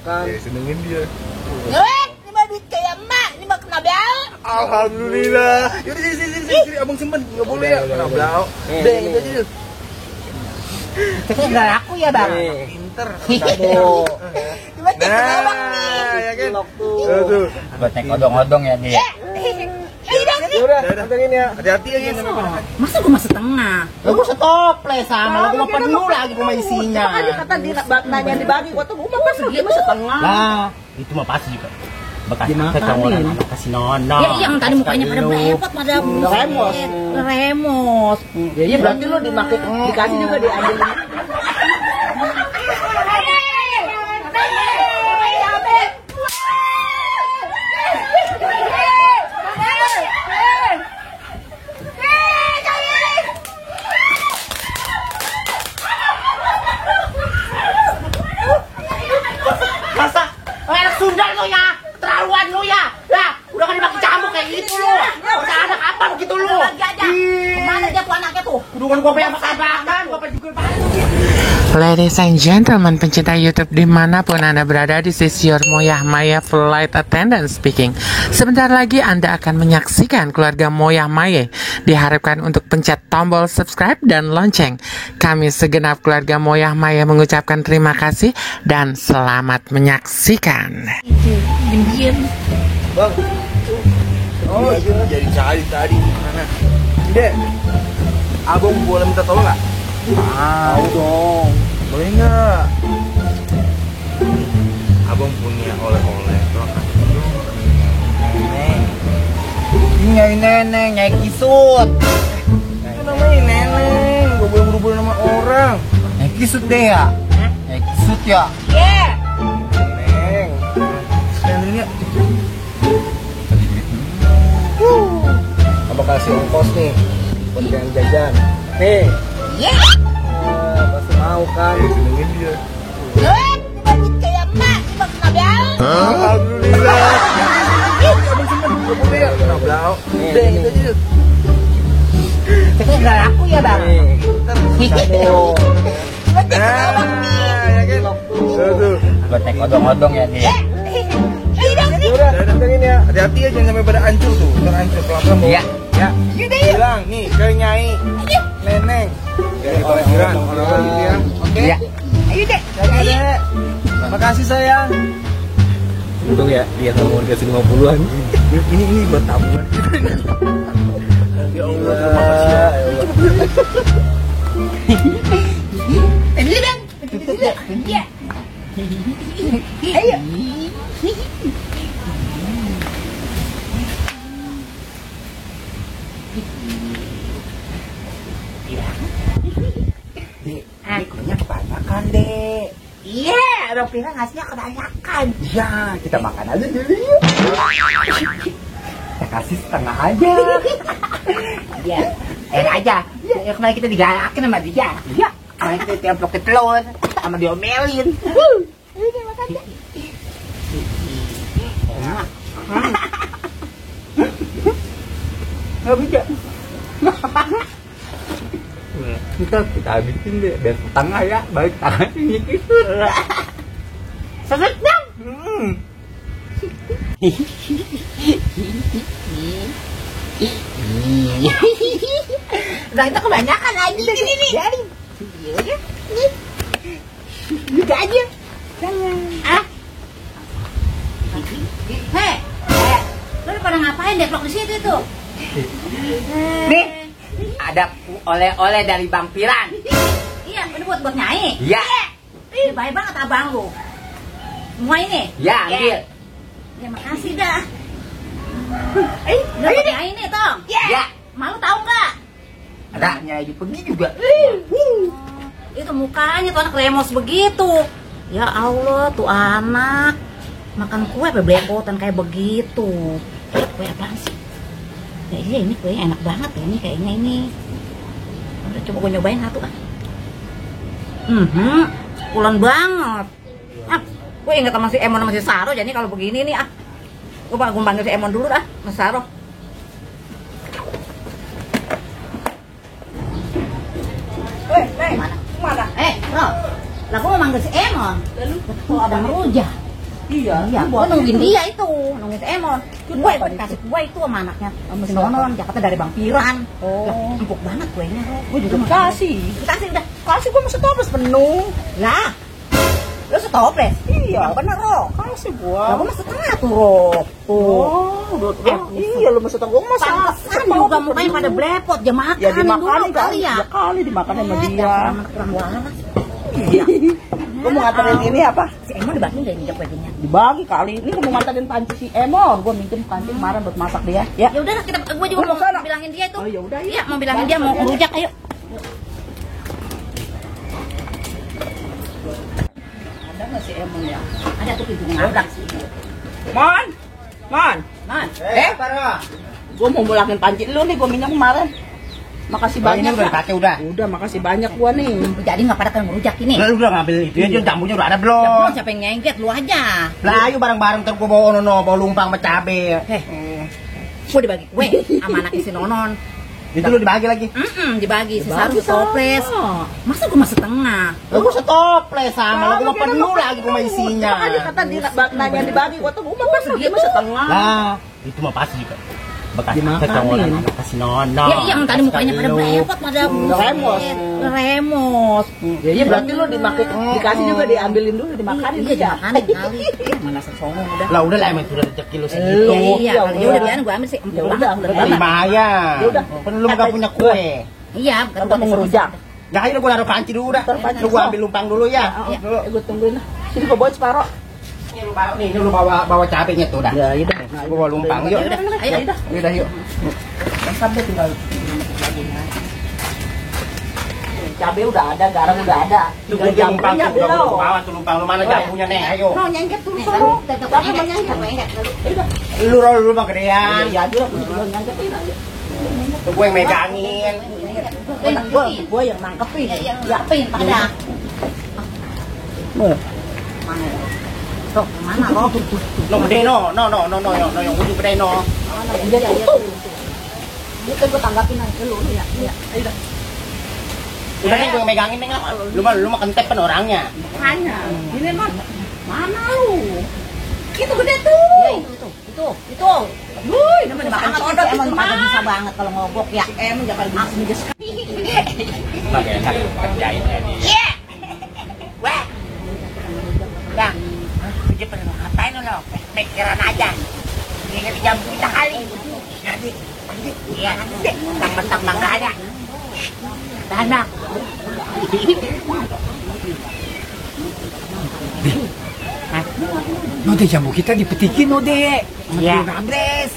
kan. Senengin dia. Ini mah duit kayak emak, ini mah kena bel. Alhamdulillah. Yaudah sini abang simpen. Nggak boleh ya. Kena blau. Udah yang itu aja. Kayaknya nggak laku ya bang. Pinter. Cuma cek abang nih. Ya kan. Tuh. Buat naik odong-odong ya dia. Udah, antengin ya. Hati-hati aja sampai pada. Masa gue masih setengah? Lo gue setoples sama lo gue mau penuh lagi gue mau isinya. Dia kata dia nanya dibagi, gue tuh gue mau segini mah setengah. Lah, itu mah pasti juga. Bekas Dimakanin. kasih nono. Ya yang tadi mukanya pada berepot, pada remos. Ya berarti lo dikasih juga diambil. Masa anak Sunda lo ya, keterlaluan lo ya. Lah, udah kan dibagi cambuk kayak gitu lo. Udah anak apa begitu lo? Kemana dia tuh anaknya tuh? Udah gua pengen makan, gua pengen juga makan. Ladies and gentlemen, pencinta YouTube dimanapun Anda berada, this is your Moyah Maya Flight Attendant speaking. Sebentar lagi Anda akan menyaksikan keluarga Moyah Maya. Diharapkan untuk pencet tombol subscribe dan lonceng. Kami segenap keluarga Moyah Maya mengucapkan terima kasih dan selamat menyaksikan. Diam. Bang. Oh, jadi cari tadi mana? Dek. Abang boleh minta tolong nggak? Tahu dong. Boleh nggak? Abang punya oleh-oleh. Nyai neneng, nyai kisut. Itu namanya neneng. Gak boleh berubah nama orang. Nyai kisut deh ya. Nyai kisut ya. Neneng. Nenengnya. Abang kasih ongkos nih buat yang jajan. Nih. Pasti mau kan. Senengin dia. Ini duit kayak emak, ini mah kena bel. Alhamdulillah. Abang simpen. Gak boleh ya. Kena blau. Udah yang itu aja. Kayaknya nggak laku ya bang. Cuma cek abang nih. Ya kan. Tuh. Buat naik odong-odong ya dia. Udah, antengin ya. Hati-hati ya jangan sampai pada hancur tuh. Ntar hancur pelan-pelan. Iya. Ya. Bilang nih ke Nyai Neneng. Dari parkiran orang-orang gitu ya. Oke. Iya. Ayo deh. Dek. Makasih sayang. Untung ya dia nggak mau dikasih 50-an. Ini buat tabungan. Ya Allah, terima kasih ya. Ini bang. Iya. Ayo. Ini kuenya kebanyakan deh. Iya, orang Pina ngasihnya kebanyakan. Ya, kita makan aja dulu yuk. Kita kasih setengah aja. Iya, enak aja. Ya, kemarin kita digalakin sama dia. Iya, kemarin kita templok ke telur sama diomelin. Ini makan deh. Enak. Nggak bisa. Kita habisin deh, biar setengah ya, balik tangan ini kisut. Sesat dong. Udah itu kebanyakan aja. Ini. Biarin. Juga aja. Jangan. Ah. Hei, lu pada ngapain deplok di situ tuh? Nih, ada oleh-oleh dari Bang Piran. Iya, ini buat Nyai. Iya. Ini baik banget abang lu. Semua ini? Ya, ambil. Ya, makasih dah. Udah buat Nyai nih, Tong. Ya. Malu tahu nggak? Ada Nyai pergi juga. Itu mukanya tuh anak lemos begitu. Ya Allah, tuh anak makan kue apa belepotan kayak begitu. Kue apaan sih? Ya iya, ini kuenya enak banget ya, ini kayaknya ini. Udah coba gue nyobain satu ah. Pulen banget. Ah, gue inget sama si Emon sama si Saro, jadi kalau begini nih ah. Gue panggil si Emon dulu dah, Mas Saro. Mana? Bro, lah gue mau manggil si Emon. Lalu ada ngerujak. Iya, gue nungguin dia itu, nungguin si Emon. Gue kasih kue itu sama anaknya, sama si Nonon, Jakarta dari Bang Piran. Oh. Empuk banget kuenya. Gue juga kasih. Kasih udah. Kasih gue masih toples penuh. Lah, lu setoples? Iya. Yang bener, Ro. Kasih Lah, gua. gue masih setengah tuh, Ro. Tuh. Iya lu masih tahu gue masak. Pantesan juga mukanya pada blepot, ya makan Ya dimakanin dulu kali ya. Ya kali dimakan sama dia. Kurang waras. Gue mau nganterin ini apa? Si Emon dibagi nggak injak baginya? Dibagi kali. Ini gue mau nganterin panci si Emon. Gue minjem panci kemarin buat masak dia. Ya. Ya udah, gue juga Mau mau sana. bilangin dia itu. Oh, ya udah, Iya, mau bilangin dia mau ngerujak, ayo. Ada nggak si Emon ya? Ada tuh pintu ngabrak sih. Mon. Man, Para. Gue mau mulangin panci lu nih. Gue minjem kemarin. Makasih Ini banyak. udah ya. dipakai udah. Udah makasih banyak gua nih. jadi nggak pada kan ngerujak ini. Lu udah ngambil itu ya, jambunya udah ada Ya belum? belum, siapa yang nyengket, lu aja. Lah ayo bareng-bareng ntar gua bawa bawa lumpang sama cabe. Gue dibagi kue sama anaknya si Nonon. Itu lu dibagi lagi. Dibagi, si Saru Dibagi setoples. sama. Masa gue mah setengah? Lu gua setoples sama lu gua penuh lagi gua isinya. Makanya kata dia nanya dibagi. Gua tuh gua mah penuh. Dia mah setengah. Lah, itu mah pasti juga. Bekas Dimakanin. kecawolan anak kasih Nono. Ya iya, yang tadi mukanya pada blepot, pada Remos. Remos. Ya iya berarti lu dikasih juga diambilin dulu dimakanin Iya, aja. dimakanin kali. Ya, mana sesongong udah. Lah udah lah emang sudah rezeki lu segitu. Iya, ya kalau udah. ya udah biarin gue ambil sih. Ya udah, Terima ya. Ya udah. Kan lu nggak punya kue. Iya, bukan Kita mau ngerujak. Ya ayo gua naruh panci dulu dah. Lu gua ambil lumpang dulu ya. Gue tungguin lah. Sini gua bawa separoh. Nih lu bawa cabenya tuh dah. Ya udah. Gua bawa lumpang yuk. Ya udah, ayo. Udah yuk. Sampai tinggal cabai udah ada, garam udah ada. Lu gua lumpang tuh udah gua bawa tuh lumpang lu mana jambunya nih ayo. Mau nyengket dulu Nih, sono. tetap Siapa enggak, mau nyengket? enggak. Lu mah gedean. Ya aja lah, gua nyengketin aja. Tuh gue yang megangin. Gua yang nangkepin. Yang siapin pada. Mana ya? Tuh, mana lo? No gede no yang ujung gede no. Dia tuh. Ini kan gua tanggapin aja lu ya. Iya. Ayo dah. Udah nih gue yang megangin nih lu mah kentep kan orangnya. Hanya. Ini man. Mana lu? Itu gede tuh. Ya, itu. Wuih, Ini banget banget order sih, emang itu pada mah. bisa banget kalau ngobok ya. Emang jangan bisnis sekali. Pakai enak kerjain ya dia. Iya. Wah. Bang, dia pada ngapain lo? Pikiran aja. Ingat jam kita kali. Nanti. Iya, mentang-mentang bang gak ada. Dana. Node jambu kita dipetikin Node. Iya. Nabres.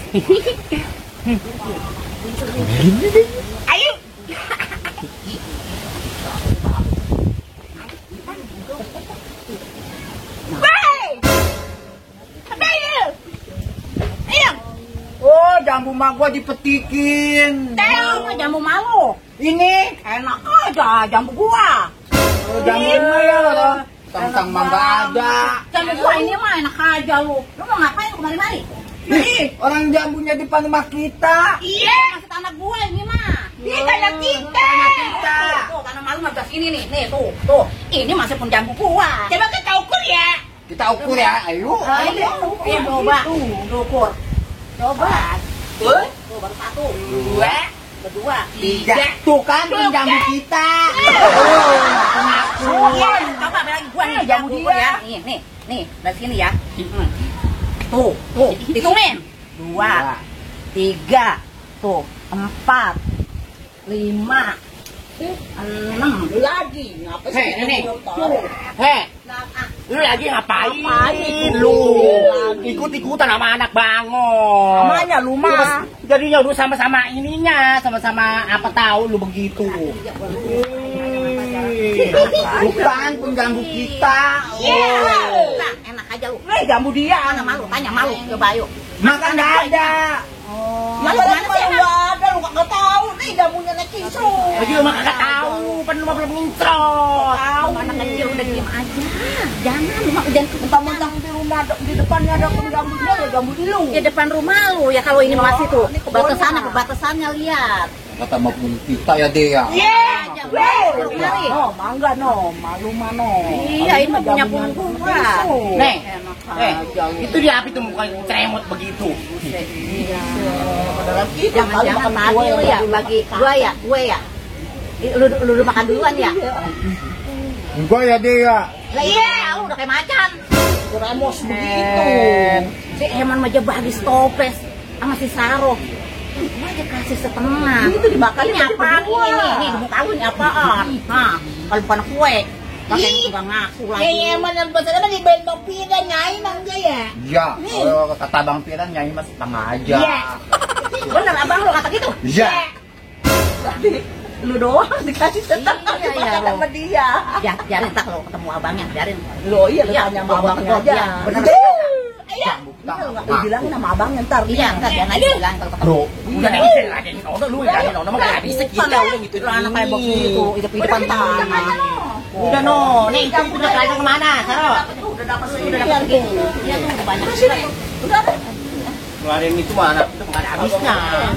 Ayo. Oh, jambu mah gua dipetikin. Jamu malu. Ini Enak aja jambu gua. jambu mah ya loh. Tentang mangga ada. Jambu gua ini mah enak aja lu. Lu mau ngapain kemari-mari? Nih, orang jambunya di depan rumah kita. Iya, masih tanah gua ini mah. Ini tanah kita. Tuh, tanah malu mah sini nih. Nih, tuh. Ini masih pun jambu gua. Coba kita ukur ya. Kita ukur ya, ayo. Ayo, coba. Ukur. Coba. Tuh, baru satu. Dua. Kedua. Tiga. Tuh kan jambu kita. Coba lagi gua nih jambu dia ya. Nih, dari sini ya. Tuh, hitungin. 2, 3, tuh, 4, 5, 6. Lagi ngapa sih? Lu lagi ngapain? Lu ikut-ikutan sama anak bangun. Namanya lu mah. Jadinya lu sama-sama ininya, sama-sama apa tahu lu begitu. Bukan pengganggu kita. Nah, enak aja lu. Jambu dia. Mana malu? Tanya malu. Coba ayo. Makan nggak ada. Malu mana sih emang? ada, lu nggak tahu nih jamunya naik kisu. Lagi lu mah kagak tahu, kan lu mah belum ngintrot. Tahu anak kecil udah diem aja. Jangan, lu mah jangan Mentang-mentang di rumah di depannya ada jambunya ya jambu di lu. ya depan rumah lu ya kalau ini masih tuh batasannya lihat. kata maupun kita ya deh ya. Oh, mangga no, malu mano. iya, ini mah punya gua. Nih, itu dia apa itu muka ceremot begitu? Jangan tadi lu ya, bagi gue ya. Lu makan duluan ya? Enggak ya deh ya. Lah iya, lu udah kayak macan. Ramos begitu. Si Eman mah bagi stopes sama si Saro. Gua aja kasih setengah. Itu dimakan ini apaan ini? Nih, muka lu ini apaan? Hah, kalau bukan kue. Pakai enggak ngaku lagi. Kayaknya Eman yang besar kan dibeli Bang Piran nyai mangga ya. Iya, kalau kata Bang Piran nyanyi mas setengah aja. Iya. Bener abang lu kata gitu? Iya. Lu doang dikasih setengah Iya, sama dia. Ya, biarin tak lo ketemu abangnya, biarin. Lo iya lu tanya sama abangnya aja. Iya, bener. Iya. Lu bilangin sama abangnya ntar. Iya, entar jangan aja bilang kalau ketemu. Bro, Udah nih bisa lagi nono lu ya nono mah enggak bisa kita udah gitu. Lu anak kayak begitu, hidup-hidupan tanah. Udah no, nih itu udah kalian kemana, Saro? Udah dapat segini. Iya tuh udah banyak. Udah ada. Ngeluarin itu mana? Itu enggak ada habisnya.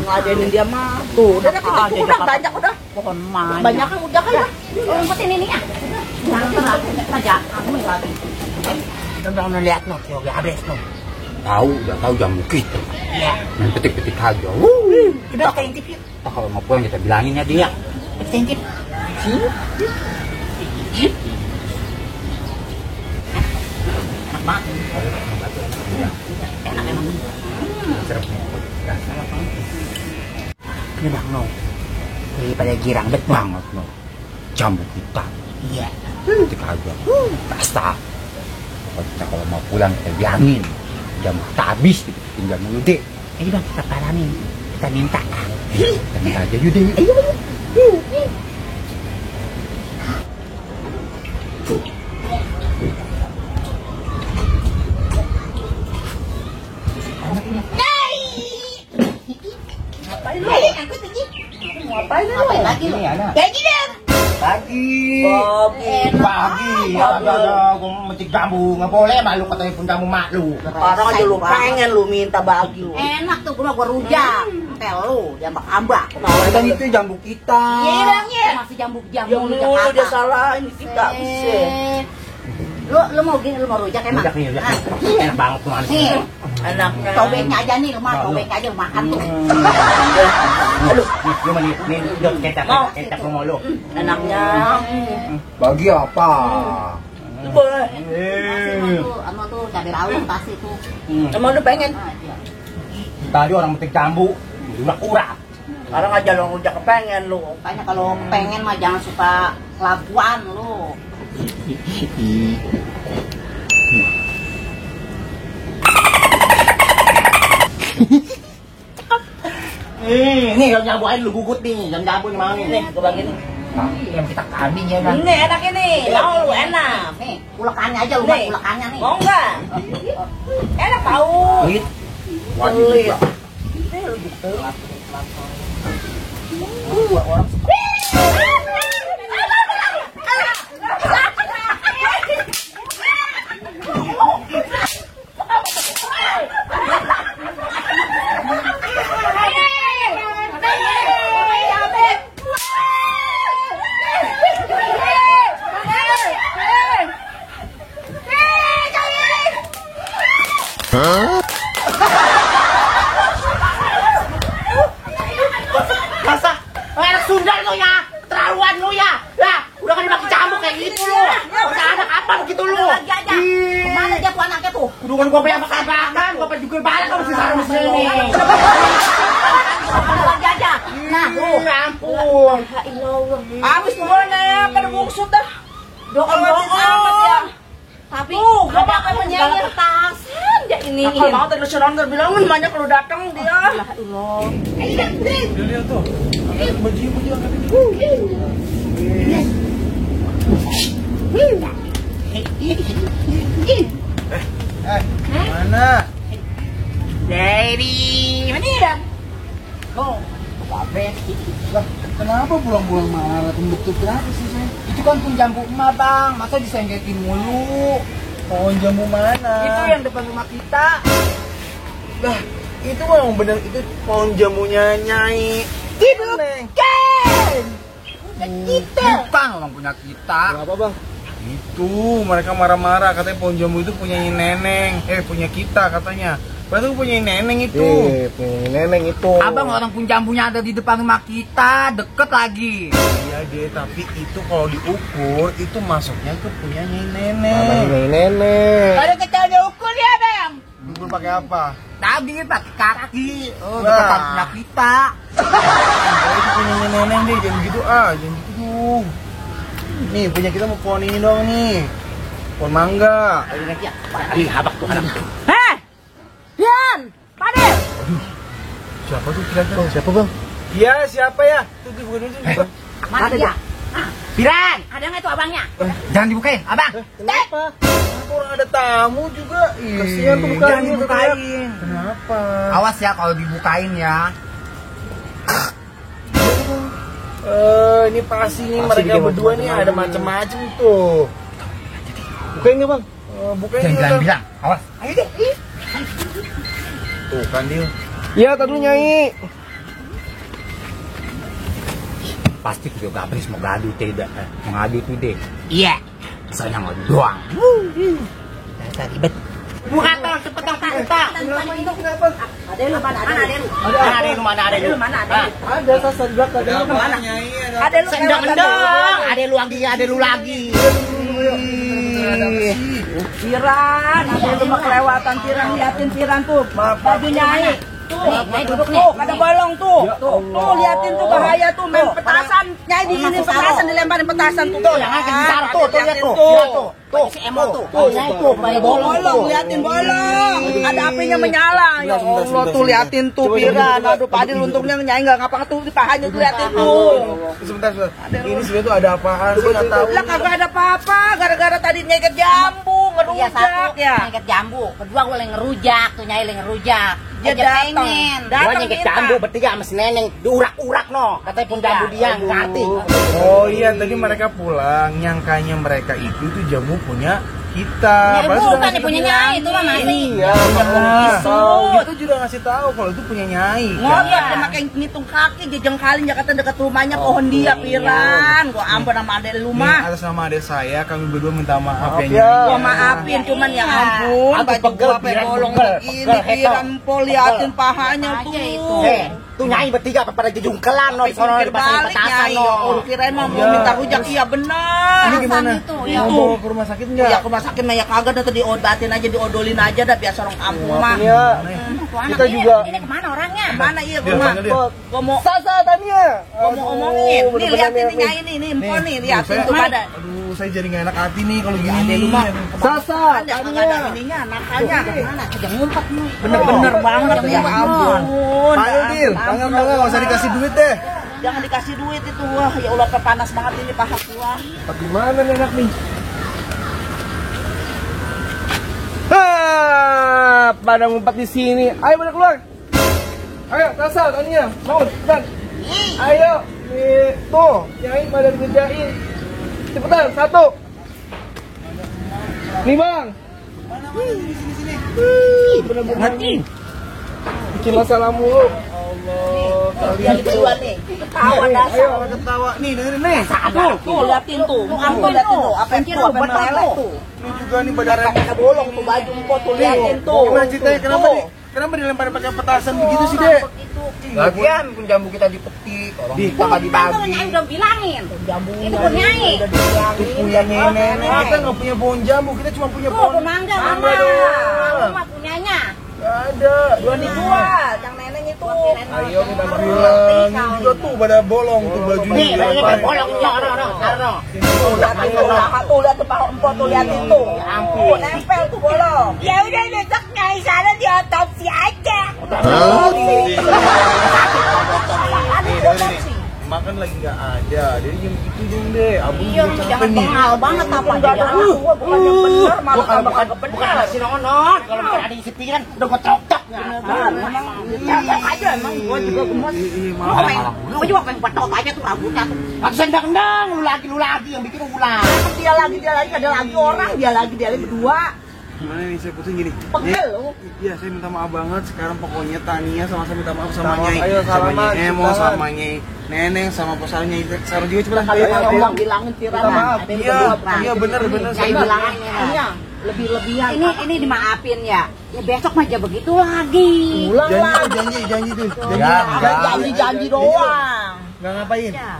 Ngajarin dia mah. Tuh, udah udah banyak udah. Pohon mana? Banyak kan udah kan ya. Umpetin ini ya. Jangan terlalu aja. Kamu lagi. Udah lihat no, udah habis no. udah tahu jamu kita. Iya. Main petik-petik aja. Udah kayak intip yuk. Kita kalau mau pulang kita bilangin ya dia. Intip. Mak. Enak emang. Ini bang no. Daripada girang bet Banget no. Jamu kita. Iya. Petik aja. Basta. Kita kalau mau pulang kita bilangin. Jamu kita habis gitu. Tinggal dulu deh. Ini bang kita paranin. Kita minta. Kita minta aja yuk deh. Ngapain lagi lu? Kayak gini. Pagi. Enak. Pagi. Ada gua mencik jambu nggak boleh malu katanya pun jamu malu. Sekarang aja lu pengen lu minta bagi lu. Enak tuh gua rujak. Tel lu, jambak ambak. Kan itu jambu kita. Iya bang ya. Masih jambu Yang lu mulu dia salahin kita bisa. Lu mau gini, lu mau rujak emang? Rujak nih, rujak. Ah. Enak banget tuh manis. Nih, Enaknya. tobeknya aja nih, lu mah tobeknya aja lu makan tuh. Aduh, lu nih kecap lu mau lu. Enaknya. Bagi apa? Boleh. Kasih tuh, sama tuh cabai rawit kasih tuh. Emang lu pengen? Nah, iya. Tadi orang metik jambu, udah kurang. Sekarang aja lu udah kepengen lu. Makanya kalau pengen mah jangan suka kelakuan lu. Nih kalau nyabuin lu gugut nih, jambu yang mau Nih, nih. gua bagi nih. Yang kita kambing ya kan. Ini enak ini. Mau lu enak. Nih, ulekannya aja lu, Nih. ulekannya nih. Mau enggak? Enak tahu. Pelit. Pelit. Masa anak Sunda lu ya, terlaluan lu ya. Lah, udah kan dibagi jambu kayak gitu lu. Masa anak apa begitu lu? Lagi aja. Kemana dia tuh anaknya tuh? Kudukan gua pengen makan, gua pengen juga balik sama si Sarah sini. Lagi aja. Nah, tuh. Ya ampun. Ya ilallah. Habis kemana? Pada bungsut dah. Doang-doang amat ya. Tapi gua ada pakai penyair petasan ya ini. Kalau mau tadi seron bilangin banyak kalau datang dia. Ya Allah. Mana? Dari mana ya? Oh, babet. Lah, kenapa pulang-pulang marah? Betul kenapa sih saya? Itu kan pun jambu emak bang, masa disengketin mulu? Pohon jambu mana? Itu yang depan rumah kita. Lah, itu memang benar itu pohon jamunya Nyai Kita orang punya kita. Kenapa bang? Itu mereka marah-marah katanya pohon jambu itu punya neneng. Punya kita katanya. Padahal punya neneng itu. Punya neneng itu. Abang orang pun jambunya ada di depan rumah kita, deket lagi. Iya deh, tapi itu kalau diukur itu masuknya ke punya neneng. Nenek. Ada kecil diukur ya bang. Ukur pakai apa? Tadi pakai kaki. Nah. Deketan punya kita. Kalau itu punya neneng deh, jangan gitu jangan gitu tuh. Nih punya kita mau pohon ini dong nih. Pohon mangga. Ih, habak tuh anak. Dian, Pade. Siapa tuh kira-kira? Siapa bang? Iya siapa ya? Tuh bukan itu. Mana dia? Piran, ada nggak itu abangnya? Jangan dibukain, abang. Kenapa? Orang ada tamu juga. Kasihan tuh Jangan bukain. dibukain. Kenapa? Awas ya kalau dibukain ya. Ini pasti nih mereka berdua nih ada macam-macam tuh. Bukain nggak bang? Bukain Jangan bilang, awas. Ayo deh. Tuh kan dia. Iya, tadi dulu Nyai. Pasti video gabris mau ngadu tidak, mengadu tuh deh. Iya, saya ngadu doang. Dasar ribet. Bukan tong, cepet tong, tang. Kenapa? Ada lu mana? Ada lu mana? Ada lu mana? Ada sasar belakang. Ada Mana? Nyai? Ada lu kendang. Ada lu lagi, ada lu lagi. Piran, ada lu mah kelewatan Piran, liatin Piran tuh. Baju Nyai. Tuh, duduk nih. Ada bolong tuh. Tuh, liatin tuh bahaya tuh main petasan. Nyai di ini petasan dilemparin petasan tuh. Jangan ke Saro tuh, lihat tuh. Tuh, si Emo tuh. Nyai tuh, pakai bolong, liatin bolong. Ada apinya menyala. Ya Allah tuh liatin tuh Piran. Aduh, Padil untungnya Nyai enggak ngapa tuh di pahanya tuh liatin tuh. Sebentar. Ini sebenarnya tuh ada apaan sih enggak tahu. Lah kagak ada apa-apa, gara-gara tadi nyeket jambu, Iya satu, ngerujak ya. nyengket jambu. Kedua gue lagi ngerujak, tuh nyai lagi ngerujak. Dia datang. Datang Gua nyengket jambu bertiga sama si neneng diurak-urak no. Katanya pun jambu dia ngerti. Oh iya, tadi mereka pulang, nyangkanya mereka itu tuh jamu punya kita. Ya Padahal sudah bukan ngasih nih punya nyai itu mah masih. Iya, kita juga ngasih tahu kalau itu punya nyai. Ngotot Iya. dia makin ngitung kaki jejengkalin Jakarta dekat rumahnya pohon dia Piran. Gua ampun sama adek lu Nih, mah. atas nama adik saya, kami berdua minta maaf ya. Gua Nyai. maafin cuman ya Iya. ampun Aku baju pegel, gua Piran, bolong pegel, begini pegel, Piran po liatin pahanya Aja tuh. itu. Tuh nyai bertiga pada jejungkelan no di sono di pasar balik petasan nyai. no. Oh kirain mah mau Iya. minta rujak iya bener. Ini gimana? Itu, Mau ya. bawa ke rumah sakit enggak? Ya ke rumah sakit mah ya kagak dah tuh diobatin aja diodolin aja dah biasa orang kampung mah. Ya. Tuh anak Kita ini, juga- ini kemana orangnya? Mana iya Dia gua mah. panggil dia. Gua mau Sasa Tania. gua mau omongin. Nih liatin nih nyai nih empon nih liatin tuh pada. Aduh, saya jadi nggak enak hati nih kalau gini. Ada lu mah. Sasa Ada kagak ada ininya nakalnya. Mana? Jangan ngumpet nih. Bener-bener banget ya ampun. Panggil Dil, panggil nggak usah dikasih duit deh. Jangan dikasih duit itu wah ya Allah panas banget ini paha gua. Gimana nih anak nih? Hah, pada ngumpet di sini. Ayo pada keluar. Ayo, Sasa, Tania, mau cepetan. Ayo, tuh, nyai pada dikerjain. Cepetan, satu. Nih bang. Ngerti? Bikin masalah mulu. Allah, Dia berdua nih. Ketawa dasar. ayo, ketawa. Nih, dengerin nih. Tuh liatin tuh. Ampun liatin tuh. Apa yang tuh apa yang meleleh tuh. Ini juga nih pada Pakai bolong tuh baju empot tuh liatin tuh. Gimana ceritanya? Kenapa nih? Kenapa dilempar pakai petasan begitu sih, Dek? Lagian pun jambu kita dipetik, orang kita nggak Kan dibagi. nyai udah bilangin. Jambu Itu pun nyai. Itu punya nenek. Kita nggak punya pohon jambu, kita cuma punya Tuh, pohon pohon mangga mana? mangga doang. Aku mah punyanya. Nggak ada. Belum dijual, yang neneng itu. Ayo kita bilang. Ini juga tuh pada bolong tuh bajunya. Nih, bajunya dilemparin. bolong nih, orang. Tuh liatin tuh paha tuh lihat tuh paha empot tuh liatin tuh. Ampun, nempel tuh bolong. Ya udah besok nyai sana di otopsi aja. Nih, dengerin nih. Makan lagi nggak ada, jadi jam itu dong deh. Abang Iya, juga jangan capek nih. bengal banget apa Enggak ada gua bukannya bener malah tambah kagak Bukan bener. si nonot, kalau bukan ada isi pikiran udah gua cocok. Memang capek aja emang gua juga gemes. Gua juga pengen patok aja tuh rambutnya tuh. Aku sendang-sendang, lu lagi yang bikin ulah. Dia lagi ada lagi orang, dia lagi berdua. Gimana nih saya putusin gini? Pegel lu. Iya, saya minta maaf banget. Sekarang pokoknya Tania sama-sama minta maaf sama Sama, Nyai. ayo, Sama salaman, Nyai Emo, salaman. sama Nyai Neneng, sama Posar Nyai Sarah juga cepetan. Kalau Ayo, ngomong ayo. bilangin Minta Tirana. maaf. Ada yang Iya, berdua, iya bener. Nyai bilangin ya. Iya, lebih-lebihan. Ini dimaafin ya. Ya besok mah aja begitu lagi. Ulang lah. Janji tuh. Janji doang. Enggak ngapain? Ya.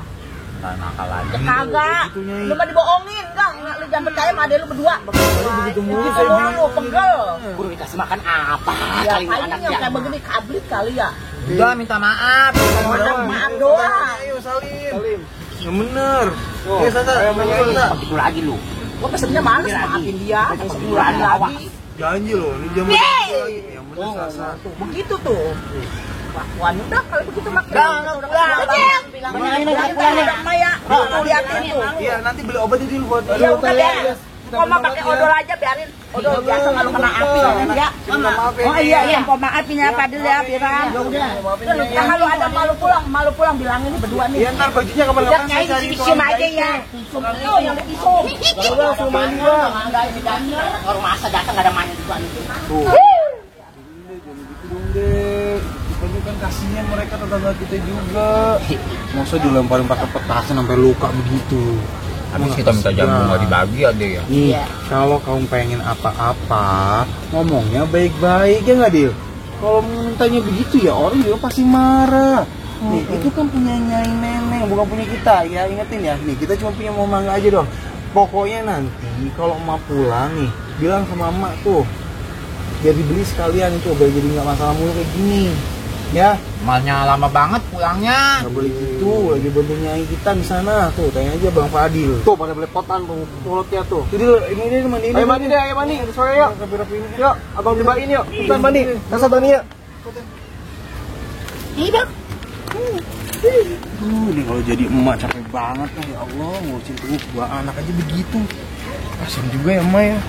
Nakal aja. Kagak. Gitu, Nyai. Lu mah dibohongin, enggak. Lu jangan percaya sama adek lu berdua. Begitu mulu Gitu saya doang lu, pegel. Guru dikasih makan apa? Ya, Kali ini paling anak yang kayak jam. begini kablit kali ya. Udah minta maaf. Maaf doang. Ayo Salim. Yang bener. Ayo Sasa. Begitu lagi lu. Gua pesennya males maafin dia. Sebulan lagi. Janji loh, ini jam lagi. Yang bener Sasa. Begitu tuh. Kelakuan udah kalau begitu makin. Maya, tuh liatin tuh. Iya, nanti beli obat itu dulu buat Ya udah deh. Koma pakai odol aja biarin. Odol biasa kalau kena api ya. Oh iya, kok maafin ya Fadil ya, Piran. Ya udah. Kalau ada malu pulang bilangin nih berdua nih. Iya, ntar bajunya Udah kapan-kapan nyai saya cari visum aja ya. Tuh yang visum. Udah, langsung mandi lah. Enggak ini dannya. Orang masa datang nggak ada mandi juga nih. Tuh. Gitu dong, Dek. Kita juga kan kasihan mereka tetangga kita juga. Masa dilemparin pakai petasan sampai luka begitu. Habis kita minta jamu nggak dibagi ada ya. Nih, kalau kamu pengen apa-apa, ngomongnya baik-baik ya nggak, Dil? Kalau mintanya begitu ya orang juga pasti marah. Nih, itu kan punya Nyai Neneng, bukan punya kita. Ya ingetin ya, nih kita cuma punya mau mangga aja dong. Pokoknya nanti kalau emak pulang nih, bilang sama emak tuh, biar dibeli sekalian itu, biar jadi nggak masalah mulu kayak gini. Ya, Malnya lama banget pulangnya. nggak boleh gitu. Lagi bantu Nyai kita di sana tuh, tanya aja Bang Fadil. Tuh pada belepotan tuh mulutnya tuh. Jadi ini mandi. Ayo mandi deh, ayo mandi. Sore yuk. Yuk, abang cobain yuk. Kita mandi. Rasa Tani ya. Iya. Ini kalau jadi emak capek banget lah ya Allah, ngurusin tuh dua anak aja begitu. Kasian juga ya emak ya.